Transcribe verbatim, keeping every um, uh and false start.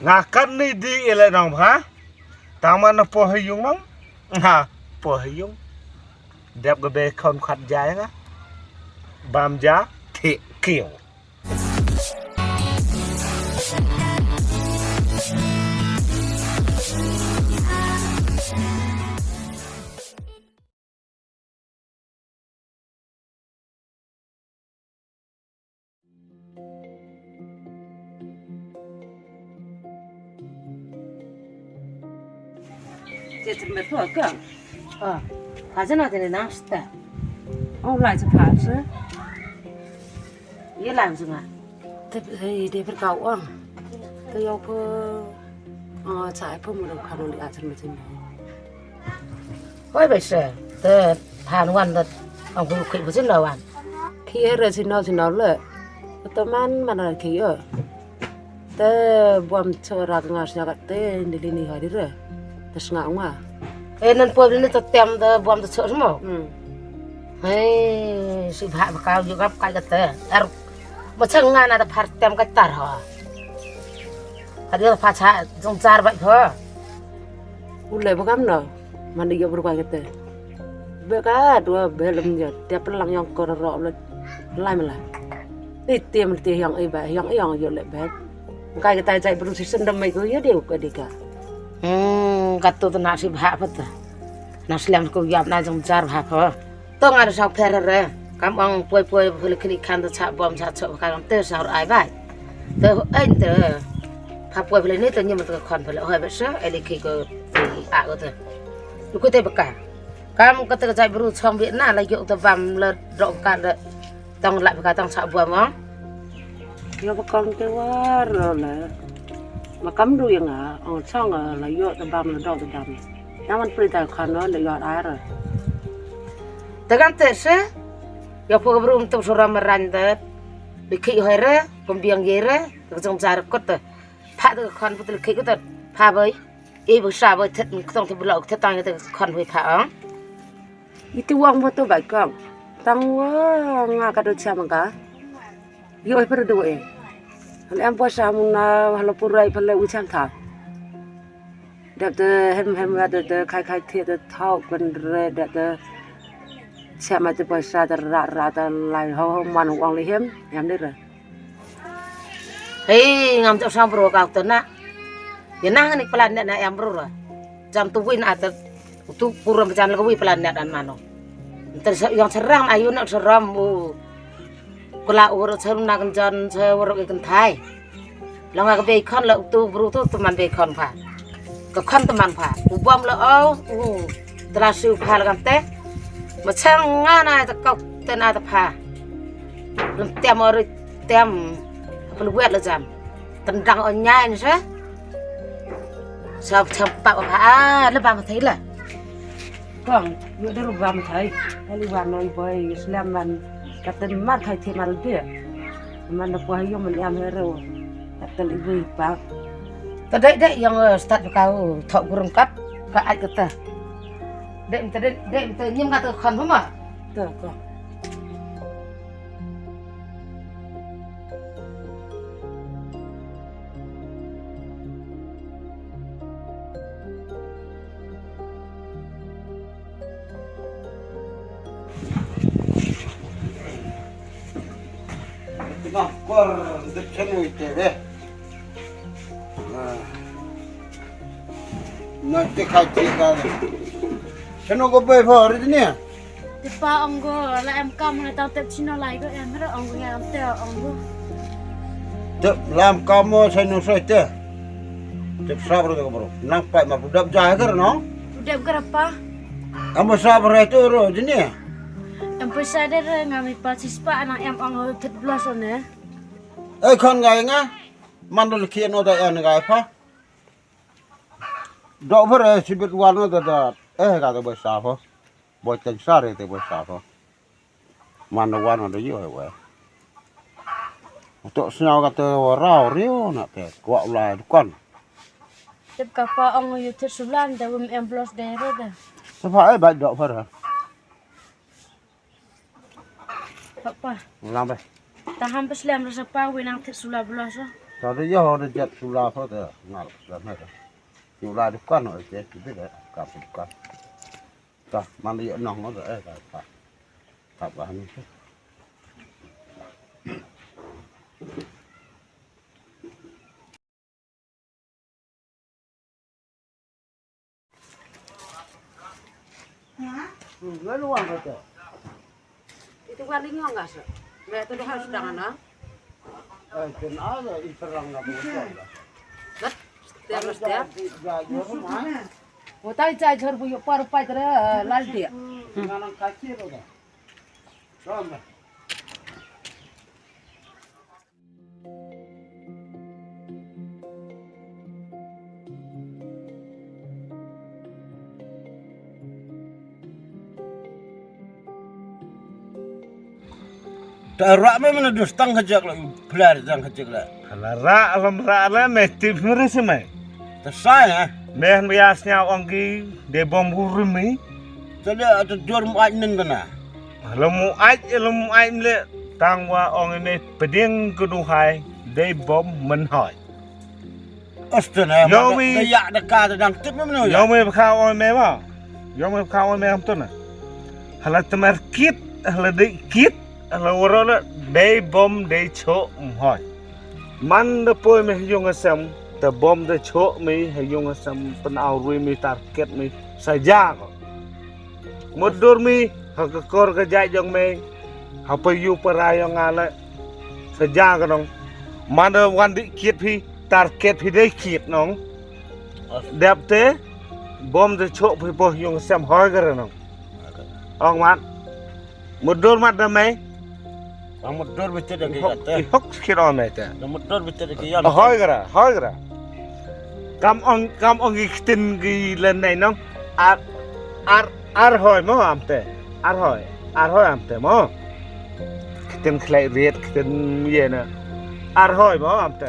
Nga kan ni di ele nong ha. Tang man na po ha yung nong. Nga po ha yung. Dep ga be khon khat jai nga. Bam ja. Thi kiu. Jet met pho ka. Ah, haja na tene nang sta. Oh, lai cha pha se. Ye lang sunga. Te, hei, de per kau ang. Te yo ko. Ah, cha ai pho mo dong kanu li a chen me chen. Hoi bai se, te phan wan da ang hu khi bu sin da wan. Khi re sin no sin no le. Te man man re khi yo. Te buam cho ra nga snya ka te ni li ni ha di re. Te snga nga. E nan po ni te tem te buam te cho mo. Hmm. Hei, si bha ba ka yu gap kai ka te. Er ma chang nga na te phar tem ka tar ha. Ka dia pha cha jong jar bai pho. U le ba kam no. Man yo bru ka kete. Be ka dua be lem yo. Dia pelang yang ko ro le. Lai mala. Ti ti mala ti yang i ba yang yang yo le be. Ka kete jai bru si sendam mai ko yo dia ko dika. Hmm, ka tu na si bha pho ta. Na slem ko yap na jong jar bha pho. To nga da song pher re. Kam ong poi poi phi le khli khan da cha bom cha cho ka lam te sa ai bai. Te ai te. Pha poi phi le ni te nyem te khon phi le hoi ba sa ai le khi ko a ko te. Lu ko te ba ka. Kam ka te ka jai bru chong bi na la yo te bam le dok ka de. Tong la ba ka tong cha bom ong. Yo ba kong te war le. Ma kam du yang a ong chong la yo te bam le dok te dam. Nang man prit ai khan no le yo ai re. Te kan te se. Yo phu ka bru mtum suram ran te. Bi khi hoi re, pum biang ye re, te jong jar kot te. Pha te khon phu te khi kot te. Pha bai. E bu sa bai thet ktong te blo thet tang te khon hui pha ong. Iti wang mo to bai kong. Tang wa nga ka do cha ma ka. Yo e per do e. Hal em po sa mun na halo purai pale u chang tha. Dep te hem hem wa te te khai khai the te thau kwen re dep te. Siap ma te poisa te rat rat te lai ho ho man wang li hem hem ni re. Hei ngam chok sang bro ka te na. Ye nang ni plan ne na em bro ra. Jam tu win a te tu puram jam le wi plan ne dan mano. Ter sa yang serang ayu nak seram u. Kula u ro serum na kan jan se waro ke kentai. Long ka bei khon la tu bru tu teman bei khon pha. Ka khon teman pha. U bom la au u tra su pha la kan te. Ma chang nga na ta kok te na ta pha. Lem tem ori tem. Pel wet la jam. Tendang o nyai ni sa. Sa sa pa pha a le ba ma thai la. Kong, yu da ru ba ma thai. Ali wan noi boy slem man. Ka ten mar khai the mar de. Man da kwa yo man yam hero. Ka ten ibu ipa. Ta dei dei yang start ka u thok gurung kap ka ai ka ta. Dei ta dei dei ta nyim ka ta khon ma. Ta ko. Kor dep chanu ite be. Na te khai te ka. Chanu ko be pho ri ne. Te pa ong go la em kam na tang tep chino lai go em ro ong go ya te ong go. Te lam kam mo sai no sai te. Te sab ro ko bro. Nang pai ma budap ja gar no. Budap gar pa. Am sab ro to ro jini. Em pa sa de re nga mi pa sis pa nang em ong go tet blas ne. Ai khon ngai nga. Man do khie no da en ngai pa. Dok pher eh sibit wan no da da. Eh ka to ba sa pho. Bo teng sa re te bo sa pho. Man do wan no da yo we. To sñiaw ka te wa rau riu na te kwah u lai dukan. Tep ka pa ong yu thit sulan da wim em blos de re da. Te pa ai ba dok pher. Papa. Lang ba. Ta ham pas lem rasa pa wi nang thit sula blos. Ta de yo de jet sula pho de ngal de na de. Sula de kan o je de de ka de kan. Ta man de yo nong no de eh ta. Ta ba ni. Itu kan lingon ka sa. Ba tu dah sedang ana. Eh, ken ada iterang ka bukan. Dah. Setiap setiap. Utai chai chor bu yo par pai tra lal dia. Nganang kaki tu dah. Dah. Ta rah me mena dus tang kajak la plar tang kajak la. Hala rah alam rah la me tip meri semai. Ta sai ha. Me han bias nya ong ki de bom hurumi. Ta de ta jor mu aj nen bana. Hala mu aj hala mu aj mle tang wa ong me peding keduhai de bom menhoi. Astana. Yomi. Ya da ka da dang tip mem no ya. Yomi bkha oi me ma. Yomi bkha oi me am tuna. Hala temer kit, hala dei kit, hala waro la dei bom dei cho mhoi. Man da poi me yung asem, te bom da cho me yung asem pen au rui me target me saja ko. Mudur mi ha ka kor ka jai jong me ha pa yu para yong nga le saja ka nong. Manda wan di kit phi target phi dei kit nong. Dep te bom te chok phi po yung sem hoi ka nong. Ong mat mudur mat da me. Ang mudur bitit da ki hok kate. Hok kit on me te. Ang mudur bitit da ki yon. Hoi ka hoi ka. Kam ong kam ong ki ktin ki len nei nong. Ar ar ar hoi mo am te. Ar hoi. Ar hoi am te mo. Ktin khlek riet ktin ye na. Ar hoi mo am te.